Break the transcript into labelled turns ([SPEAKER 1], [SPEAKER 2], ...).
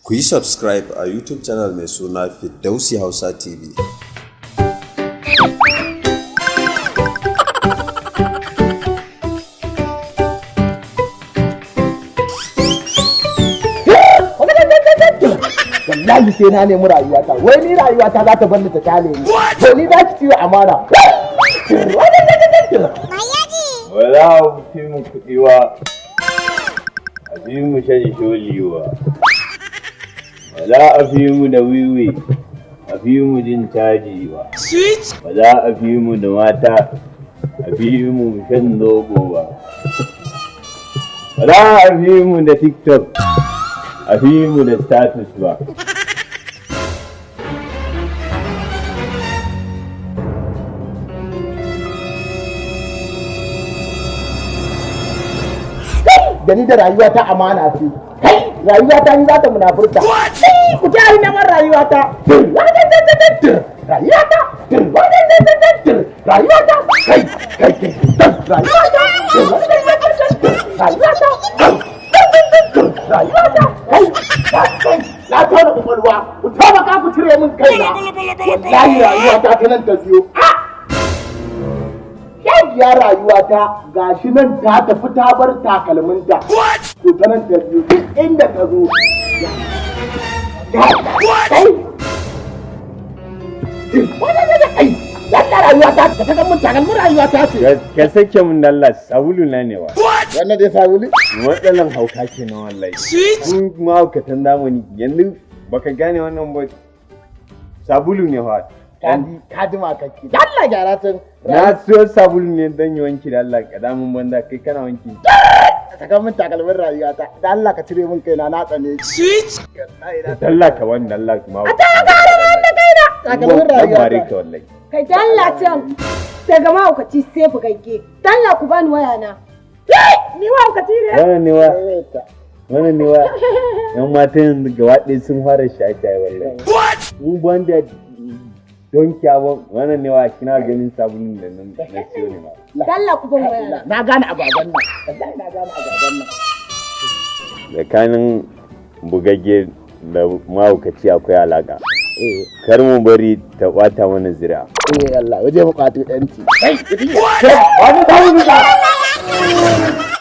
[SPEAKER 1] Ku yi subscribe a YouTube channel mai suna Firdausi Hausa TV.
[SPEAKER 2] Wallahi sai na nemi rayuwata. Wai ni rayuwata za ta bar ni ta kyale ni? To ni za ki ciwo amana.
[SPEAKER 3] Ba za a fi mu kuɗi ba, a fi mu shan sholi ba, ba za a fi mu da wiwi, a fi mu jin caji ba, ba za a fi mu da mata, a fi mu shan zobo ba, ba za a fi mu da TikTok, a fi mu da status ba.
[SPEAKER 2] Da ni da rayuwata amana ce. Kai, rayuwata ni za ta munafurta. Kai, ku ta yi neman rayuwata. Rayuwata, rayuwata, kai kai kai, rayuwata, rayuwata, rayuwata, kai kai, na tona kwakwalwa. Ku taimaka ku cire min kaina. Wallahi rayuwata ta nan ta biyo. Yajiya rayuwata gashi nan ta tafi ta bar takalminta. To ta nan ta biyo duk inda ta zo. Kai! Ai, wannan rayuwata ta ta mun takalmin rayuwata ce.
[SPEAKER 3] Ka sake mun dalla, sabulu na ne wa.
[SPEAKER 2] Wannan dai sabulu?
[SPEAKER 3] Matsalan hauka kenan wallahi. Kun mahaukatan zamani yanzu baka gane wannan ba, sabulu ne fa.
[SPEAKER 2] Kaji kaji makakki. Dalla gyara tun.
[SPEAKER 3] Na siyo sabulu ne don yi wanki da Allah ka damun banza, kai kana wanki.
[SPEAKER 2] Saka min takalmin rayuwata. Da Allah ka cire min kaina, na tsane.
[SPEAKER 3] Dalla ka wani dalla ma. A ta
[SPEAKER 2] Takalmin
[SPEAKER 3] bare
[SPEAKER 2] rayuwata.
[SPEAKER 3] ka wallahi.
[SPEAKER 4] Kai dalla can, daga mahaukaci sai bugagge. Dalla ku bani waya na. Ni mahaukaci ne.
[SPEAKER 3] Wannan ne wa, wannan ne wa. Yan matan yanzu gaba ɗaya sun fara shaye-shaye wallahi. Mu banda don kyawun wannan ne wa, kina ganin sabulun da na siyo ne ma.
[SPEAKER 4] Dalla ku ban waya na.
[SPEAKER 2] Na gane ababen nan. Wallahi na gane ababen nan.
[SPEAKER 3] Tsakanin bugagge da mahaukaci akwai alaka. Kar mu bari ta ɓata mana zuri'a.
[SPEAKER 2] Eh Allah, waje mu kwato yanci. Kai, wani wani.